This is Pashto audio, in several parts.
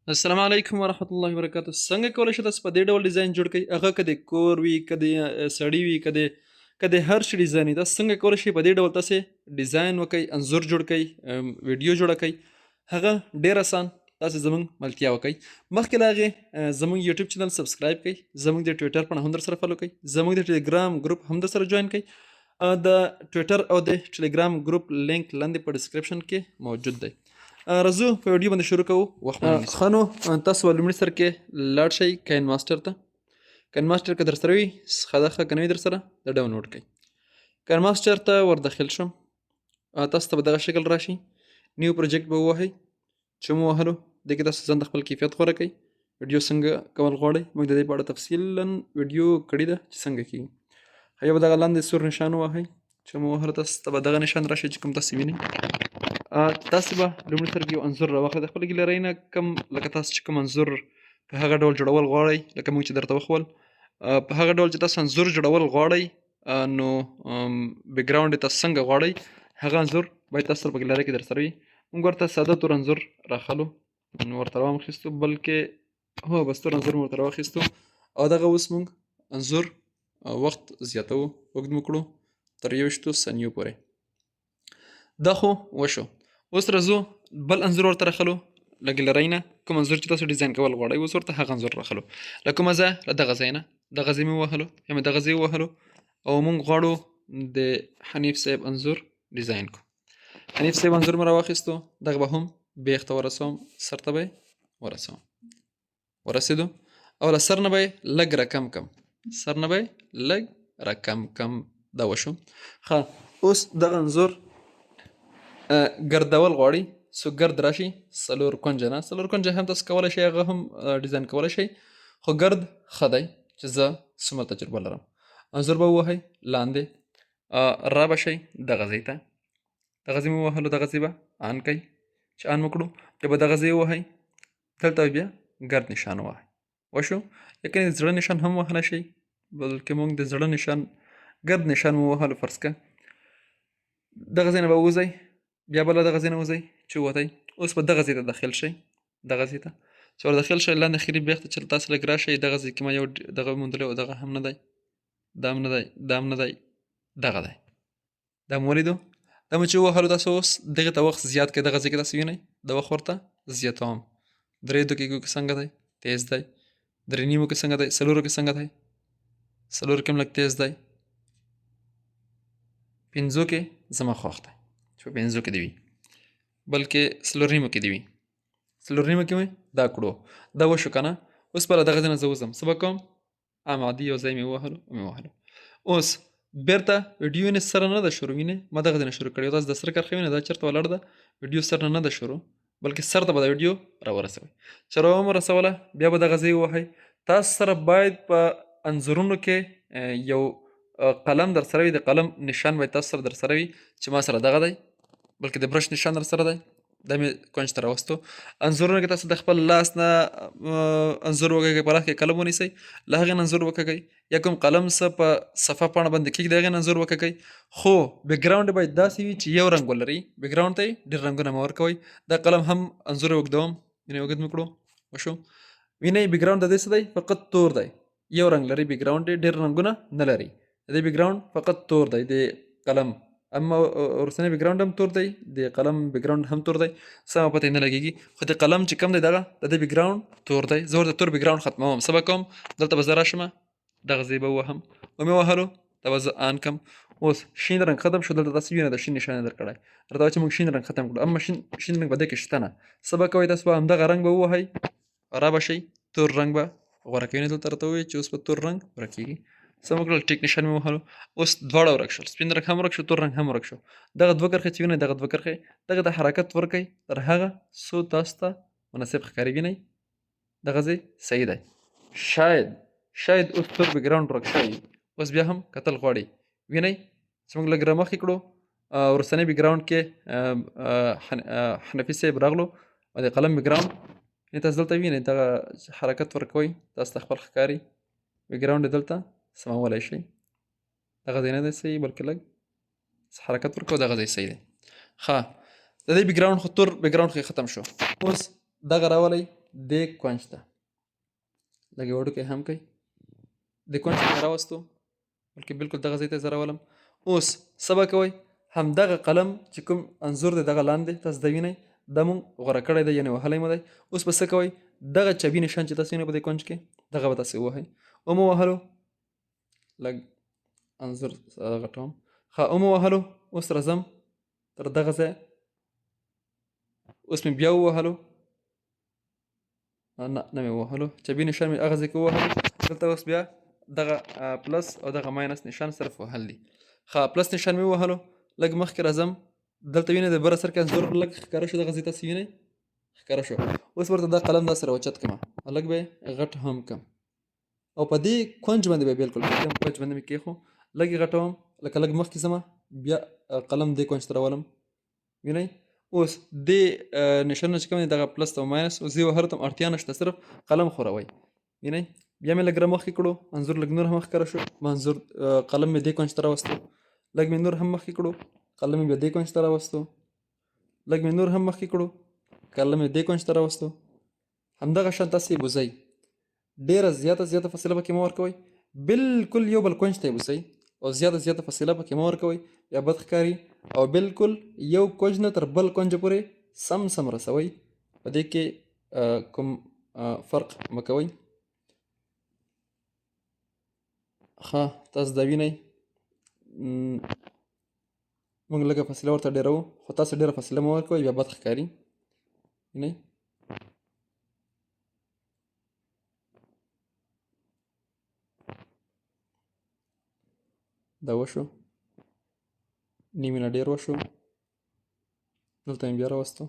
السلام علیکم ورحمت الله وبرکاته. څنګه کولی شئ تاسو په دې ډول ډیزاین جوړ کړئ؟ هغه که د کور وي، که د سړي وي، که د هر شي ډیزاین وي، تاسو څنګه کولی شئ په دې ډول تاسو ډیزاین وکړئ، انځور جوړ کړئ، ویډیو جوړه کړئ؟ هغه ډېر اسان. تاسو زمونږ ملتیا وکړئ. مخکې له هغې زمونږ یوټیوب چینل subscribe کړئ، زمونږ د ټویټر پاڼه هم در سره follow کړئ، زمونږ د ټلیګرام ګروپ هم در سره join کړئ. د ټویټر او د ټلیګرام ګروپ لینک لاندې په description کې موجود دی. راځو په ویډیو باندې شروع کوو، وخت مو نه. ښه نو تاسو به لومړي سر کې لاړ شئ KineMaster ته. KineMaster که درسره وي ښه ده، ښه که نه وي درسره د download کړئ. KineMaster ته ور داخل شم، تاسو ته به دغه شکل راشي. new project به ووهئ. چې مو وهلو، دې کې تاسو ځان د خپل کیفیت غوره کړئ، ویډیو څنګه کول غواړئ. موږ د دې په اړه تفصیلا ویډیو کړې ده چې څنګه کیږي. یو به دغه لاندې سور نشان ووهئ. چې مو وهلو، تاسو ته به دغه نشان راشي چې کوم تاسو وینئ. تاسو به لومړي سر کې یو انځور راواخلئ د خپلې ګیلرۍ نه، کوم لکه تاسو چې کوم انځور په هغه ډول جوړول غواړئ، لکه موږ چې درته وښول، په هغه ډول چې تاسو انځور جوړول غواړئ، نو background تاسو څنګه غواړئ، هغه انځور باید تاسو سره په ګیلرۍ کې درسره وي. موږ ورته ساده تور انځور راخلو، نو ورته راوخیستو، بلکې هو بس تور انځور مو ورته راواخیستو. او دغه اوس موږ انځور وخت زیاتوو، اوږد مو کړو تر 21 ثانیو پورې. دا خو وشو. اوس راځو بل انځور ورته راخلو له ګیلرۍ نه، کوم انځور چې تاسو ډیزاین کول غواړئ، اوس ورته هغه انځور راخلو. له کومه ځایه؟ له دغه ځای نه. دغه ځای مې ووهلو، یا مې دغه ځای ووهلو، او موږ غواړو د حنیف صاحب انځور ډیزاین کو. حنیف صاحب انځور مې راواخیستو، دغه به هم بیخ ته ورسوم، سر ته به یې ورسوم. ورسېدو، او له سر نه به یې لږ رقم کم، سر نه به یې لږ رقم کم. دا وشو. ښه، اوس دغه انځور ګردول غواړي، څو ګرد راشي، څلور کنجه نه، څلور کنجه هم تاسو کولی شئ، هغه هم ډیزاین کولی شئ، خو ګرد ښه دی چې زه څومره تجربه لرم. انځور به ووهئ، لاندې را به شئ دغه ځای ته، دغه ځای مو ووهلو، دغه ځای به on کړئ. چې on مو کړو، بیا به دغه ځای ووهئ، دلته به بیا ګرد نشان ووهئ. وشو. یعنې د زړه نشان هم وهلی شئ، بلکې موږ د زړه نشان، ګرد نشان مو ووهلو. فرض که دغه ځای نه به ووځئ، بیا به له دغه ځای نه وځئ. چې ووتئ، اوس به دغه ځای ته داخل شئ. دغه ځای ته چې ور داخل شئ، لاندې خري بیخ ته چې تاسو لږ راشئ، دغه ځای کې ما یو دغه موندلی او دغه هم نه دی، دا هم نه دی، دا هم نه دی، دغه دی. دا مو ولیدو. دا مو چې ووهلو، تاسو اوس دغې ته وخت زیات کړئ. دغه ځای کې تاسو وینئ، د وخت ورته زیاتوم. 3 دقیقو کې څنګه دی؟ تیز دی. 3.5 کې څنګه دی؟ 4 کې څنګه دی؟ 4 کې هم لږ تیز دی. 5 کې زما خوښ دی چې په 5 کې دی وي، بلکې 4.5 کې دی وي. 4.5 کې مې دا کړو. دا وشو که نه؟ اوس به له دغه ځای نه زه وځم، څه به کوم؟ عام عادي یو ځای مې ووهلو، مې ووهلو. اوس بیرته ویډیو نه سره نه ده شروع. وینئ، ما دغه ځای نه شروع کړې. تاسو د سره کرښه وینئ، دا چېرته ولاړ ده؟ ویډیو سر نه نه ده شروع، بلکې سر ته به دا ویډیو راورسوئ. چې راومو رسوله، بیا به دغه ځای ووهئ. تاسو سره باید په انځورونو کې یو قلم در سره وي، د قلم نشان باید تاسو سره در سره وي، چې ما سره دغه دی، بلکې د برش نشان در سره دی. دا مې کنج ته راوستو. انځورونه کې تاسو د خپل لاس نه انځور وکړئ، په لاس کې قلم ونیسئ، له هغې نه انځور وکړئ، یا کوم قلم څه په صفحه پاڼه باندې کېږدئ، هغې نه انځور وکړئ. خو background باید داسې وي چې یو رنګ ولري، background ته یې ډېر رنګونه مه ورکوئ. دا قلم هم انځور اوږدوم، وینئ، اوږد مې کړو. وشو. وینئ، background د دې څه دی؟ فقط تور دی، یو رنګ لري. background یې ډېر رنګونه نه لري. د دې background فقط تور دی، د قلم اما ورسنی background هم تور دی، د قلم background هم تور دی، سمه پته یې نه لګېږي. خو د قلم چې کوم دی، دغه د دې background تور دی. زه ورته تور background ختموم. څه به کوم؟ دلته به زه راشم، دغه ځای به ووهم. ومې وهلو، دا به زه on کم. اوس شین رنګ ختم شو. دلته تاسو وینئ، د شین نشان یې درکړی، درته وایي چې موږ شین رنګ ختم کړو، اما شین رنګ په دې کې شته نه. څه به کوئ؟ تاسو به همدغه رنګ به ووهئ، را به شئ، تور رنګ به غوره کوي. دلته راته ووایي چې اوس به تور رنګ ورکېږي. څه مو کړل؟ ټیک نشان مې ووهلو. اوس دواړه ورک شول، سپین رنګ هم ورک شو، تور رنګ هم ورک شو. دغه دوه کرښې چې وینئ، دغه دوه کرښې، دغه د حرکت ورکئ تر هغه څو تاسو ته مناسب ښکاري. وینئ، دغه ځای صحیح دی. شاید اوس تور background ورک شوی، اوس بیا هم کتل غواړي. وینئ چې موږ لږ رامخکې کړو، وروستنی background کې حنفي صاحب راغلو، او د قلم background یعنې تاسو دلته وینئ، دغه حرکت ورکوئ، تاسو ته خپل ښکاري. background دلته سمولی شئ. دغه ځای نه دی صحیح، بلکې لږ حرکت ورکوه، دغه ځای صحیح دی. ښه، د دې background خو تور background خو ختم شو. اوس دغه راولئ. دې کونج ته، لږ یې وړوکی هم کوي، دې کونج ته مې راوستو، بلکې بالکل دغه ځای ته یې زه راولم. اوس څه به کوئ؟ همدغه قلم چې کوم انځور دی دغه لاندې تاسو دا وینئ، دا مونږ غوره کړی دی، یعنې وهلی مو دی. اوس به څه کوئ؟ دغه چبي نشان چې تاسو وینئ په دې کونج کې، دغه به تاسو ووهئ. ومو وهلو، لږ انځور غټوم. ښه، ومو وهلو. اوس راځم تر دغه ځای، اوس مې بیا ووهلو، نه نه مې ووهلو، چبي نشان مې هغه ځای کې ووهلو. دلته اوس بیا دغه پلس او دغه ماینس نشان صرف وهل دي. ښه، پلس نشان مې ووهلو، لږ مخکې راځم، دلته وینئ د بره سر کې انځور لږ ښکاره شو، دغه ځای تاسو وینئ ښکاره شو. اوس ورته دا قلم داسې راوچت کړم، لږ به یې غټ هم کړم، او په دې کونج باندې به بالکل په کوم کونج باندې مې کېښو، لږ یې غټوم، لکه لږ مخکې ځم، بیا قلم دې کونج ته راولم. وینئ اوس دې نشانونه چې کوم دي دغه پلس او ماینس، اوس دې وهلو ته هم اړتیا نشته، صرف قلم ښوروئ. وینئ بیا مې لږ رامخکې کړو، انځور لږ نور هم ښکاره شو، منظور قلم مې دې کونج ته راوستو، لږ مې نور هم مخکې کړو، قلم مې بیا دې کونج ته راوستو، لږ مې نور هم مخکې کړو، قلم مې دې کونج ته راوستو. همدغه شان تاسې یې بوځئ، ډېره زیاته زیاته فاصله پکې مه ورکوئ، بالکل یو بل کونج ته یې بوځئ او زیاته زیاته فاصله پکې مه ورکوئ، بیا بد ښکاري. او بالکل یو کونج نه تر بل کونج پورې سم سم رسوئ، په دې کې کوم فرق مه کوئ. ښه، تاسو دا وینئ موږ لږه فاصله ورته ډېروو، خو تاسو ډېره فاصله مه ورکوئ، بیا بد ښکاري. وینئ دا وشو، نیمې نه ډېر وشو، دلته مې بیا راوستو.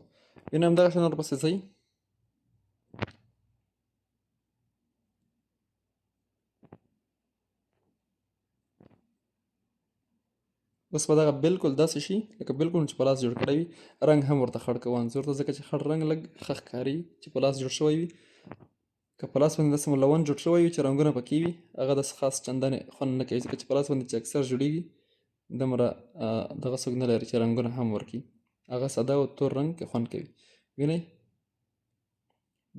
وینئ همدغه شان ورپسې ځئ. اوس به دغه بالکل داسې شي لکه بالکل چې په لاس جوړ کړی وي. رنګ هم ورته خړ کوو انځور ته، ځکه چې خړ رنګ لږ ښه ښکاري چې په لاس جوړ شوی وي. که په لاس باندې داسې ملون جوړ شوی وي چې رنګونه پکې وي، هغه داسې خاص چندانې خوند نه کوي، ځکه چې په لاس باندې چې اکثر جوړېږي دومره دغه څوک نه لري چې رنګونه هم ورکړي، هغه ساده او تور رنګ کې خوند کوي. وینئ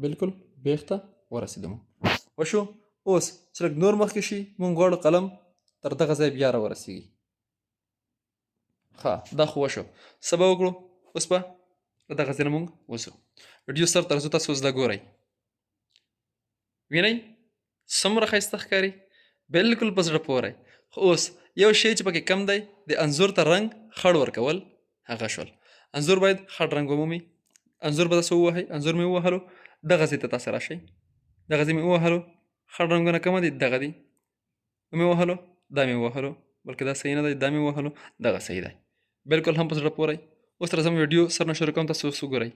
بالکل بیخ ته ورسېدو موږ. وشو. اوس چې لږ نور مخکې شي، موږ غواړو قلم تر دغه ځای بیا راورسېږي. ښه، دا خو وشو، څه به وکړو؟ اوس به له دغه ځای نه موږ وځو. ویډیو سر ته راځو، تاسو اوس دا ګورئ، وینئ څومره ښایسته ښکاري، بالکل په زړه پورې. خو اوس یو شی چې پکې کم دی، د انځور ته رنګ خړ ورکول هغه شول. انځور باید خړ رنګ ومومي. انځور به تاسو ووهئ، انځور مې ووهلو، دغه ځای ته تاسو راشئ، دغه ځای مې ووهلو، خړ رنګونه کوم دي؟ دغه دي، ومې وهلو، دا مې ووهلو، بلکې دا صحیح نه دی، دا مې ووهلو، دغه صحیح دی، بالکل هم په زړه پورې. اوس راځم ویډیو سر نه شروع کوم، تاسو اوس وګورئ.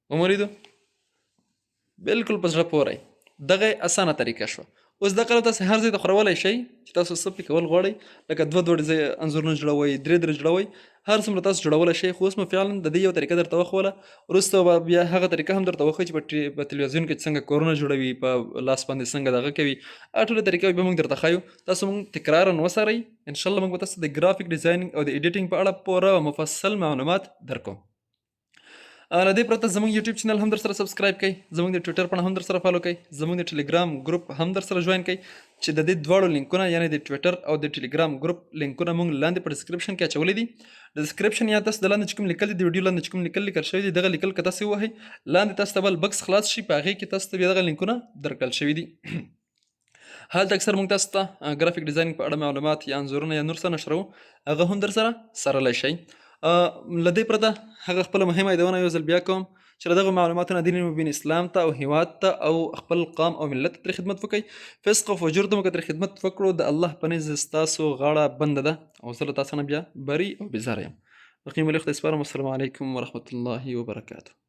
ومو لیدو؟ بالکل په زړه پورې دغه اسانه طریقه شوه. اوس دا قلم تاسو هر ځای ته خورولی شئ چې تاسو څه پرې کول غواړئ، لکه دوه دوه ځای انځورونه جوړوئ، درې درې جوړوئ، هر څومره تاسو جوړولی شئ. خو اوس مو فعلا د دې یو طریقه درته وښوله، وروسته به بیا هغه طریقه هم درته وښیو چې په تلویزیون کې څنګه کورونه جوړوي، په لاس باندې څنګه دغه کوي، هغه ټوله طریقه به موږ درته ښیو. تاسو موږ تکرارا وڅارئ، انشاءالله موږ به تاسو د ګرافیک ډیزاینینګ او د ایډیټینګ په اړه پوره او مفصل معلومات درکوم. له دې پرته زموږ یوټیوب چینل هم در سره سبسکرایب کړئ، زموږ د ټویټر پاڼه هم در سره فالو کړئ، زموږ د ټلګرام ګروپ هم در سره جوین کړئ، چې د دې دواړو لینکونه یعنی د ټویټر او د ټلګرام ګروپ لینکونه موږ لاندې په ډسکرپشن کې اچولي دي. ډسکرپشن یا تاسو د لاندې چې کوم لیکل دي، د ویډیو لاندې چې کوم لیکل لیکل شوي دي، دغه لیکل که تاسو ووهئ لاندې تاسو ته بل بکس خلاص شي، په هغې کې تاسو ته بیا دغه لینکونه درکړل شوي دي. هلته اکثر موږ تاسو ته ګرافیک ډیزاینینګ په اړه معلومات یا انځورونه یا نور څه نشروو، هغه هم در سره څارلی شئ. له دې پرته هغه خپله مهمه یادونه یو ځل بیا کوم چې له دغو معلوماتو نه دین مبین اسلام ته او هیواد ته او خپل قام او ملت ته ترې خدمت وکړئ. فسق او فجور ته مو که ترې خدمت وکړو، د الله په نزد ستاسو غاړه بنده ده او زه له تاسو نه بیا بری او بیزاره یم. رقیب علی خدای سپارم. السلام علیکم ورحمت الله وبرکاته.